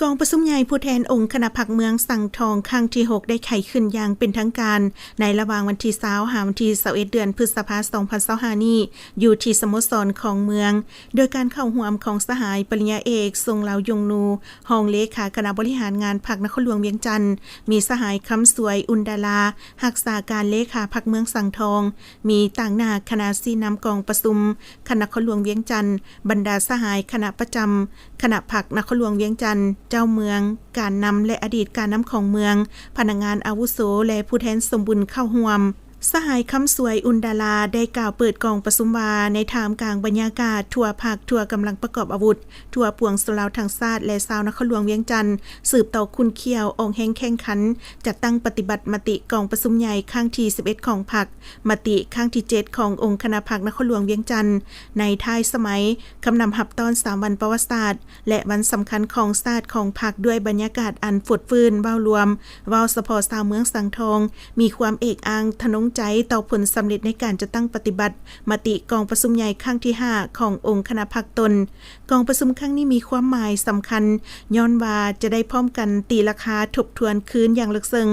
ກອງປະຊຸມໃຫຍ່ຜູ້ແທນອົງຄະນະພັກເມືອງສັງທອງຄັ້ງທີຫົກ ໄດ້ໄຂຂຶ້ນຢ່າງເປັນທາງການ ໃນລະຫວ່າງວັນທີຊາວ ຫາວັນທີຊາວເອັດ ເດືອນພຶດສະພາ ສອງພັນຊາວຫ້ານີ້ ຢູ່ທີ່ສະໂມສອນຂອງເມືອງ ໂດຍການເຂົ້າຮ່ວມຂອງສະຫາຍປະລິນຍາເອກ ຊົງລາວ ຢົງນູ ຮອງເລຂາຄະນະບໍລິຫານງານພັກນະຄອນຫຼວງວຽງຈັນ, ມີສະຫາຍ ຄຳສວຍ ອຸ່ນດາລາ ຮັກສາການເລຂາພັກເມືອງສັງທອງ, ມີຕາງໜ້າຄະນະຊີ້ນຳກອງປະຊຸມ ຄະນະນະຄອນຫຼວງວຽງຈັນ, ບັນດາສະຫາຍຄະນະປະຈຳຄະນະພັກນະຄອນຫຼວງວຽງຈັນ, ເຈົ້າເມືອງ, ການນຳ ແລະ ອະດີດການນຳຂອງເມືອງ, ພະນັກງານອາວຸໂສ ແລະ ຜູ້ແທນສົມບຸນເຂົ້າຮ່ວມ. ສະຫາຍ ຄຳສວຍ ອຸ່ນດາລາ ໄດ້ກ່າວເປີດກອງປະຊຸມວ່າ, ໃນທ່າມກາງບັນຍາກາດທົ່ວພັກ, ທົ່ວກຳລັງປະກອບອາວຸດ, ທົ່ວປວງຊົນລາວທັງຊາດ ແລະ ຊາວນະຄອນຫຼວງວຽງຈັນ ສືບຕໍ່ຂຸ້ນຂ້ຽວ, ອອກແຮງແຂ່ງຂັນ, ຈັດຕັ້ງປະຕິບັດມະຕິກອງປະຊຸມໃຫຍ່ຄັ້ງທີສິບເອັດຂອງພັກ, ມະຕິຄັ້ງທີເຈັດຂອງອົງຄະນະພັກນະຄອນຫຼວງວຽງຈັນ ໃນທ້າຍສະໄໝ, ຄຳນຳຮັບຕ້ອນສາມວັນປະຫວັດສາດ ແລະ ວັນສຳຄັນຂອງຊາດຂອງພັກ ດ້ວຍບັນຍາກາດອັນຟົດຟື້ນ. ເວົ້າລວມ, ເວົ້າສະເພາະຊາວເມືອງສັງທອງ ມີຄວາມເອກອ້າງທະນົງໃຈຕໍ່ຜົນສຳເລັດໃນການຈັດຕັ້ງປະຕິບັດມະຕິກອງປະຊຸມໃຫຍ່ຄັ້ງທີຫ້າຂອງອົງຄະນະພັກຕົນ. ກອງປະຊຸມຄັ້ງນີ້ມີຄວາມໝາຍສຳຄັນ ຍ້ອນວ່າຈະໄດ້ພ້ອມກັນຕີລາຄາທົບທວນຄືນຢ່າງເລິກເຊິ່ງ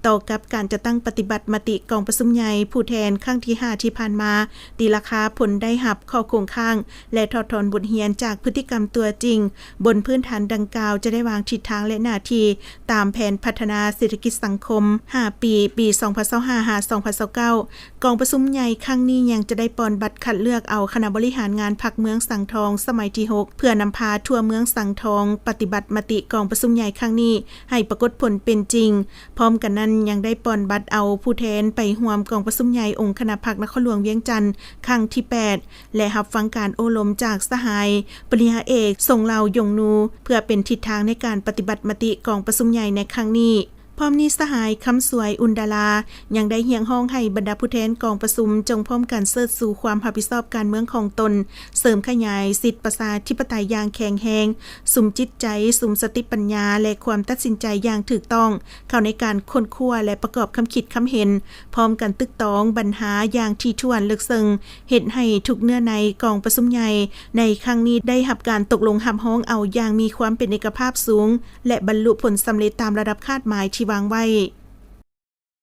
ຕໍ່ກັບການຈັດຕັ້ງປະຕິບັດມະຕິກອງປະຊຸມໃຫຍ່ຜູ້ແທນຄັ້ງທີຫ້າທີ່ຜ່ານມາ, ຕີລາຄາຜົນໄດ້ຮັບ, ຂໍ້ຄົງຄ້າງ ແລະ ຖອດຖອນບົດຮຽນຈາກພຶດຕິກຳຕົວຈິງ. ບົນພື້ນຖານດັ່ງກ່າວ ຈະໄດ້ວາງທິດທາງ ແລະ ໜ້າທີ່ຕາມແຜນພັດທະນາເສດຖະກິດສັງຄົມຫ້າປີ, ປີສອງພັນຊາວຫ້າ ຫາ ສອງພັນຊາວເກົ້າ. ກອງປະຊຸມໃຫຍ່ຄັ້ງນີ້ຍັງຈະໄດ້ປ່ອນບັດຄັດເລືອກເອົາຄະນະບໍລິຫານງານພັກເມືອງສັງທອງສະໄໝທີຫົກ ເພື່ອນຳພາທົ່ວເມືອງສັງທອງປະຕິບັດມະຕິກອງປະຊຸມໃຫຍ່ຄັ້ງນີ້ໃຫ້ປາກົດຜົນເປັນຈິງ. ພ້ອມກັນນັ້ນຍັງໄດ້ປ່ອນບັດເອົາຜູ້ແທນໄປຮ່ວມກອງປະຊຸມໃຫຍ່ອົງຄະນະພັກນະຄອນຫຼວງວຽງຈັນຄັ້ງທີແປດ ແລະ ຮັບຟັງການໂອ້ລົມຈາກສະຫາຍປະລິນຍາເອກ ຊົງລາວ ຢົງນູ ເພື່ອເປັນທິດທາງໃນການປະຕິບັດມະຕິກອງປະຊຸມໃຫຍ່ໃນຄັ້ງນີ້. ພ້ອມນີ້ສະຫາຍ ຄຳສວຍ ອຸ່ນດາລາ ຍັງໄດ້ຮຽກຮ້ອງໃຫ້ບັນດາຜູ້ແທນກອງປະຊຸມຈົ່ງພ້ອມກັນເຊີດຊູຄວາມຮັບຜິດຊອບການເມືອງຂອງຕົນ, ເສີມຂະຫຍາຍສິດປະຊາທິປະໄຕຢ່າງແຂງແຮງ, ສຸມຈິດໃຈ, ສຸມສະຕິປັນຍາ ແລະ ຄວາມຕັດສິນໃຈຢ່າງຖືກຕ້ອງ ເຂົ້າໃນການຄົ້ນຄວ້າ ແລະ ປະກອບຄຳຄິດຄຳເຫັນ, ພ້ອມກັນຕຶກຕອງບັນຫາຢ່າງຖີ່ຖ້ວນເລິກເຊິ່ງ, ເຮັດໃຫ້ທຸກເນື້ອໃນກອງປະຊຸມໃຫຍ່ໃນຄັ້ງນີ້ໄດ້ຮັບການຕົກລົງຮັບຮອງເອົາຢ່າງມີຄວາມເປັນເອກະພາບສູງ ແລະ ບັນລຸຜົນສຳເລັດຕາມລະດັບຄາດໝາຍທີ່ວາງໄວ້.